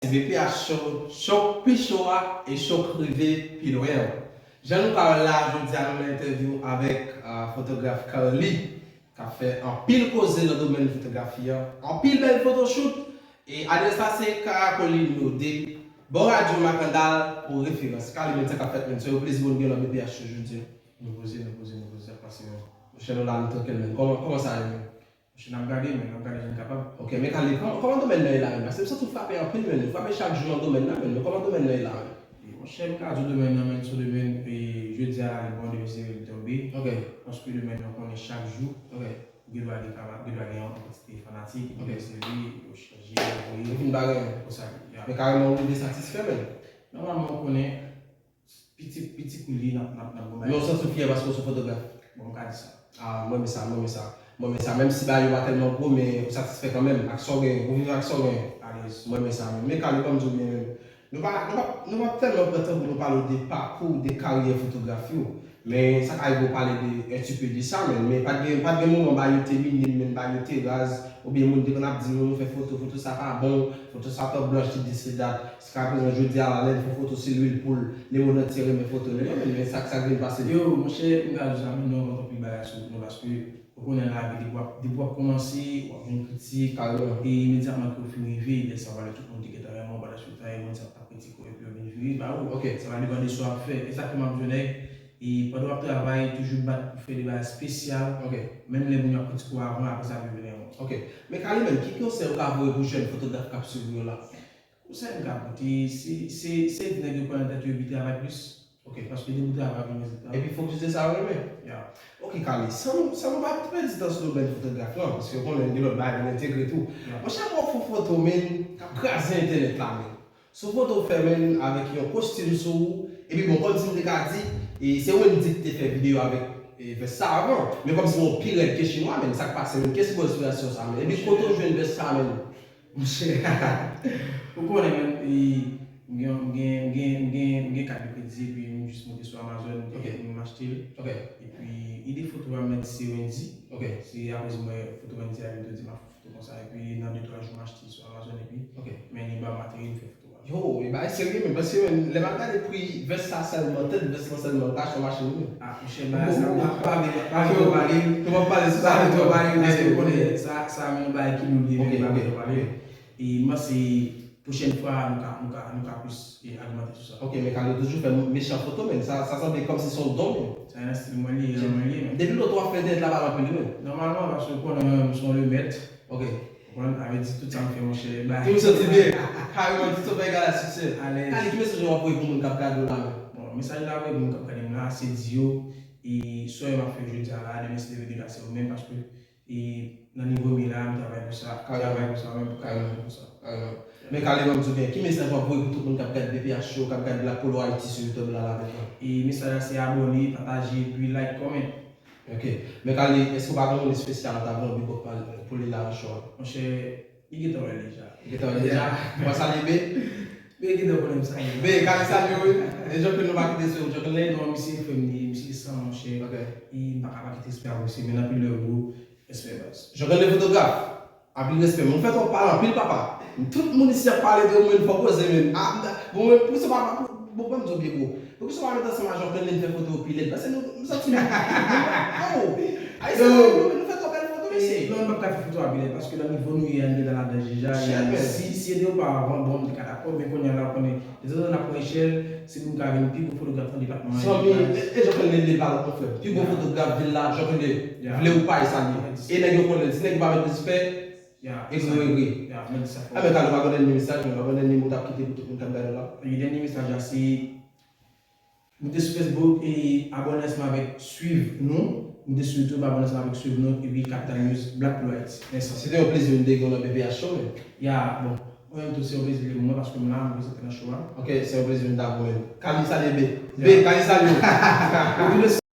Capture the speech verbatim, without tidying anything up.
Se V P H Show, show k pi cho a e show k rive pi lwen an. Jan nou ka wè l la, jodi a nou nan entèvyou avèk ah, fotograf Carly, k ap fè anpil koze nan domèn fotografi an, anpil bèl photoshoot. E adrès la se Karakolino de, bò radyo Makandal pou referans. Carly, men sa k ap fèt, men se yon plezi pou nou gen nan V P H Show jodi a. Nou poze, nou poze, nou poze, sa k pase menm? Monchè, nou la, nou trankil, men kòman, kòman sa ye menm? Monchè, n ap gade, men n ap gade jan n kapab. Ok, men Carly, kòman, kòman domèn nan ye la menm? Paske m santi w frape anpil, men ou frape chak jou nan domèn nan, men kòman domèn nan ye la menm? E, monchè, m ka di w domèn nan, men se yon domèn, e, jodi a, li bon, depi se li tonbe. Ok. Paske domèn nan konnen chak jou, ok, ou gen dwa gen kaba, ou gen dwa gen yon kantite fanatik, epi, ok, yo sèvi, yo chanje, yo voye. Yo fin bagay. Konsa, ya. Men kareman, ou rive satisfè menm? Nòmalman, ou konnen, piti, piti kou li, n ap, n ap, n ap gwo bagay. Men w santi w fyè paske w se fotograf? Bon, m ka di sa. Ah, mwen renmen sa, mwen renmen sa. Mwen renmen sa. Menm si bagay yo pa tèlman gwo, men ou satisfè kanmenm ak sa w genyen. Ou viv ak sa w genyen. Alèz. Mwen renmen sa, men, men Carly, ban m di w byen, men nou pa, nou pa, nou pa tèlman pran tan pou nou pale w de pakou, de karyè fotografi w. Men sa ka rive w pale de, un petit peu de sa, men, men pa t gen, pa t gen moman bagay yo te minim, men bagay yo te raz, oubyen moun te konn ap di nou, nou fè foto, foto sa pa bon, foto sa twò blanch, ti dis, ti dat. Jiskaprezan, jodi a la, lè n fè foto, se lwil poul. Lemonn antye renmen foto nou yo, men, men sa, sa k vin pase? Yo, monchè, m ka di w sa, men nou anvan tou pil bagay sou nou, paske ou konnen lavi, depi w ap, depi w ap kòmanse, w ap jwenn kritik, kareman, e imedyatman ke w fin rive, lè sa w pale, tout moun te gentan renmen w, pandan sou ta, e moun sa t ap kritike w, epi yo vin vire ba ou. Ok. Sa va depann de sa w ap fè. E sa fè m ap di w, nèg, e pandan w ap travay, toujou bat pou fè de bagay espesyal. Ok. Menm lè moun yo ap kritike w avan, apre sa, yo vin renmen w. Ok. Men Carly menm, ki konsèy ou ka voye pou jèn fotograf k ap swiv nou yo la? Konsèy m ka pote, se, se, se di nèg yo kwè nan tèt yo epi travay plis. Ok. Paske depi w travay, w ap jwenn rezilta. Epi fokis de sa w renmen. Ya. Ok, Carly, san nou, san nou pa pèdi tan sou domèn fotografi an, paske w konnen gen lòt bagay pou n entegre tou. Ya. Monchè, m wè w fè yon foto, men, k ap kraze entènèt la, men. Se yon foto w fè, men, avèk yon kostim sou ou, epi bon, kòmsi m te ka di, e, se Wendy ki te fè videyo avèk, e, vès sa avan, men kòmsi w pi rèd ke chinwa, men, sa k pase, men, kiyès ki ba w enspirasyon sa, men, epi kote w jwenn vès sa, men? Monchè, ou konnen, men, e, m gen, m gen, m gen, m gen, m gen kat de kredi, epi m jis monte sou Amazon, ok, epi m achte l. Ok. Epi, ide foto a, men, se Wendy. Ok. Se akoz m wè foto Wendy a, epi m di m ap fè foto konsa, epi nan de twa jou, m achte l sou Amazon, epi, ok, men li ban m materyèl, m fè foto a. Yo, e bagay serye menm, paske menm, lè m al gade pri vès sa sèlman, tèt vès lan sèlman, m ka achte yon machin wi menm. Ah, monchè, bagay sa, m pa, pa vle, pa vle twò pale. Nou p ap pale sou sa, pa vle twò pale, paske ou konnen sa, sa menm yon bagay ki lou li ye, men pa vle twò pale. E m panse pwochèn fwa, nou ka, nou ka, nou ka plis, e, alimante sou sa. Ok, men Carly toujou fè mechan foto, men sa, sa sanble kòmsi se yon don, men. Sa nan estil mwen li ye, nan mwen li ye, men. Depi lontan w ap fè entènèt la, pa anpil, men. Nòmalman, paske ou konnen mwen menm, m se yon lemèt. Ok. Ou konprann? Sa vle di tout sa m fè, monchè, bay. Ti m santi byen. Kareman, tout sa w fè egal a siksè. Alèz. Carly, ki mesaj w ap voye pou moun k ap gade w la menm? Bon, mesaj la voye pou moun k ap gade m la, se di yo, e, sa yo m ap fè jodi a la, demen si Dye vle, se yo menm, paske, e, nan nivo m ye la, m travay pou sa, m travay pou sa, menm pou Carly, pou sa. Kareman. Men Carly, ban m di w byen, ki mesaj w ap voye pou tout moun k ap gade V P H Show, k ap gade Black Polo Haiti sou YouTube la, la, mentnan? E mesaj la, se abòne, pataje, epi like, comment. Ok. Men Carly, èske w pa gen moun espesyal ou ta vle yon big up pou li la nan show a? Monchè, li gentan wè l deja. Li gentan wè l deja? Ou pa salye B? B gentan konnen m salye. B, Carly salye w wi. E Jocelyne nou pa kite sou Jocelyne? Non, misye frè m li ye, misye san, monchè. Ok. E m pa ka pa kite respè a misye, men anpil love bro, respè baz. Jocelyne fotograf. Anpil respè, men ou fè twòp pale anpil, papa. Tout moun isi ap pale de ou, men fò koze, men. Ah, bon, men, poukisa w pa, bon, ban m di w byen, bro. Poukisa w pa met ansanm a Jocelyne, fè foto yo pi lèd? Paske nou, m santi nou, oh, Ayisyen nou, men nou fè twòp bèl foto, mesye. Non, m p ap ka fè foto a pi lèd, paske nan nivo nou ye a, nou gentan ladan deja. Si, si se te oparavan, bon, m te ka dakò, men kounye a la, ou konnen, detanzantan n ap pran echèl, se pou m ka vin pi gwo fotograf nan depatman an. Zanmi, e, e Jocelyne li pa lòt non, frè. Pi gwo fotograf vil la, Jocelyne, vle ou pa, e sa l ye. E nèg yo konnen l. Si nèg yo pa met respè, egre yo egre. Enben, Carly, w pa gon dènye mesaj, men w pa gon dènye mo w t ap kite pou tout moun k ap gade w la? Dènye mesaj la, se moute sou Facebook e abòne ansanm avèk swiv nou. Moute sou YouTube, abòne ansanm avèk swiv nou. Epi Capital News, Black Polo Haiti. Mèsi. Se te yon plezi vin te gen w nan V P H Show, men. Ya, bon. Mwen menm tou, se yon plezi pou mwen paske m la, m prezante nan show a. Ok, se yon plezi vin ta pou mwen. Kali salye B. B, Kali salye w.